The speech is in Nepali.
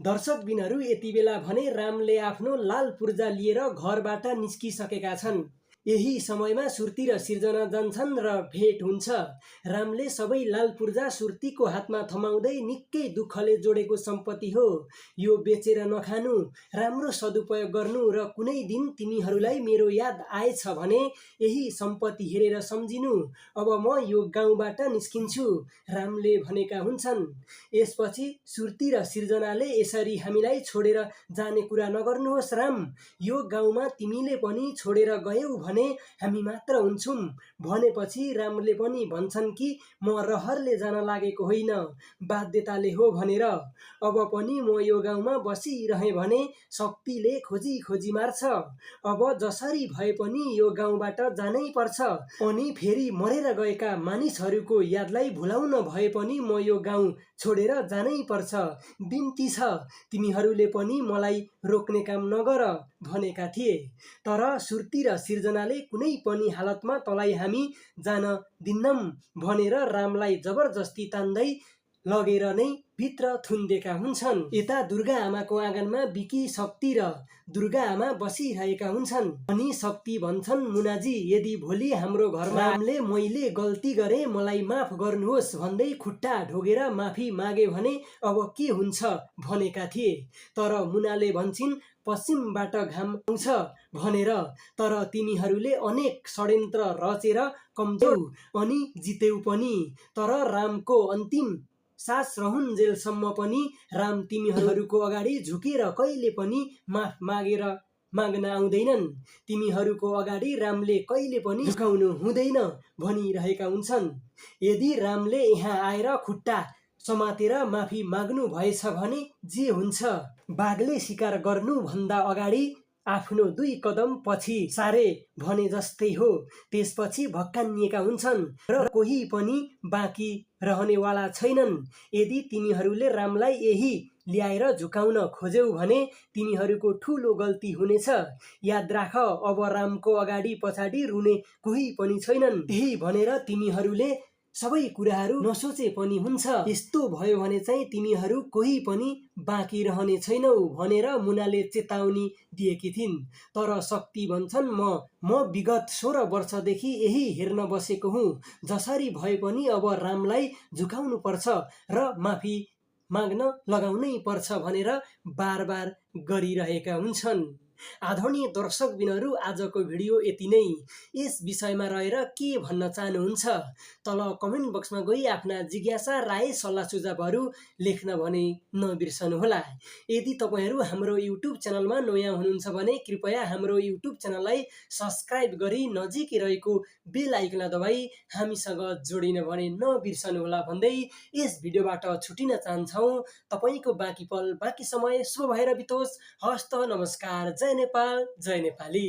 दर्शकबिनहरू यति बेला भने रामले आफ्नो लाल पूर्जा लिएर घरबाट निस्किसकेका छन्। यही समयमा सुर्ती र सिर्जना जान्छन् र भेट हुन्छ। रामले सबै लाल पूर्जा सुर्तीको हातमा थमाउँदै निकै दुःखले जोडेको सम्पत्ति हो, यो बेचेर नखानु, राम्रो सदुपयोग गर्नु र कुनै दिन तिमीहरूलाई मेरो याद आएछ भने यही सम्पत्ति हेरेर सम्झिनु। अब म यो गाउँबाट निस्किन्छु, रामले भनेका हुन्छन्। यसपछि सुर्ती र सिर्जनाले यसरी हामीलाई छोडेर जाने कुरा नगर्नुहोस् राम, यो गाउँमा तिमीले पनि छोडेर गयौ भने हामी मात्र हुन्छौं भनेपछि रामले पनि भन्छन् कि म रहरले जान लागेको होइन, बाध्यताले हो भनेर। अब पनि म यो गाउँमा बसिरहे भने शक्तिले खोजी खोजी मार्छ। अब जसरी भए पनि यो गाउँबाट जानै पर्छ। अनि फेरि मरेर गएका मानिसहरूको यादलाई भुलाउन भए पनि म यो गाउँ छोडेर जानै पर्छ। बिन्ती छ, तिमीहरूले पनि मलाई रोक्ने काम नगर भनेका थिए। तर सुर्ती र सिर्जनाले कुनै पनि हालतमा तँलाई हामी जान दिन्नौं भनेर रामलाई जबरजस्ती तान्दै लगेर नै भित्र थुनिदिएका हुन्छन्। यता दुर्गा आमाको आँगनमा बिकी, शक्ति र दुर्गा आमा बसिरहेका हुन्छन्। अनि शक्ति भन्छन्, मुनाजी, यदि भोलि हाम्रो घरमा रामले मैले गल्ती गरे मलाई माफ गर्नुहोस् भन्दै खुट्टा ढोगेर माफी मागे भने अब के हुन्छ भनेका थिए। तर मुनाले भन्छन् पश्चिमबाट घाम आउँछ भनेर। तर तिमीहरूले अनेक षड्यन्त्र रचेर कमजोर अनि जित्यौ पनि। तर रामको अन्तिम सास रहन्जेलसम्म पनि राम तिमीहरूको अगाडि झुकेर कहिले पनि माफ माग्न आउँदैनन्। तिमीहरूको अगाडि रामले कहिले पनि झुकाउनु हुँदैन भनिरहेका हुन्छन्। यदि रामले यहाँ आएर खुट्टा समातेर माफी माग्नु भएछ भने जे हुन्छ, बाघले शिकार गर्नुभन्दा अगाडि आफ्नो 2 कदम पछि सारे भने जस्तै हो। त्यसपछि भक्कानिएका हुन्छन् र कोही पनि बाँकी रहनेवाला छैनन्। यदि तिमीहरूले रामलाई यही ल्याएर झुकाउन खोज्यौ भने तिमीहरूको ठुलो गल्ती हुनेछ। याद राख, अब रामको अगाडि पछाडि रुने कोही पनि छैनन्। यही भनेर तिमीहरूले सबै कुराहरू नसोचे पनि हुन्छ। यस्तो भयो भने चाहिँ तिमीहरू कोही पनि बाँकी रहने छैनौ भनेर मुनाले चेतावनी दिएकी थिइन्। तर शक्ति भन्छन्, म विगत 16 वर्षदेखि यही हेर्न बसेको हुँ। जसरी भए पनि अब रामलाई झुकाउनु पर्छ र माफी माग्न लगाउनै पर्छ भनेर बार बार गरिरहेका हुन्छन्। आदरणीय दर्शकबिनहरू, आजको भिडियो यति नै। यस विषयमा रहेर के भन्न चाहनुहुन्छ तल कमेन्ट बक्समा गई आफ्ना जिज्ञासा, राय, सल्लाह सुझावहरू लेख्न भने नबिर्सनुहोला। यदि तपाईहरू हाम्रो युट्युब च्यानलमा नयाँ हुनुहुन्छ भने कृपया हाम्रो युट्युब च्यानललाई सब्स्क्राइब गरी नजिकै रहेको बेल आइकन दबाई हामीसँग जोडिन भने नबिर्सनुहोला भन्दै यस भिडियोबाट छुटिन चाहन्छौँ। तपाईको बाँकी पल, बाँकी समय शुभ भएर बितोस्। हस्त, नमस्कार, जय नेपाल, जय नेपाली।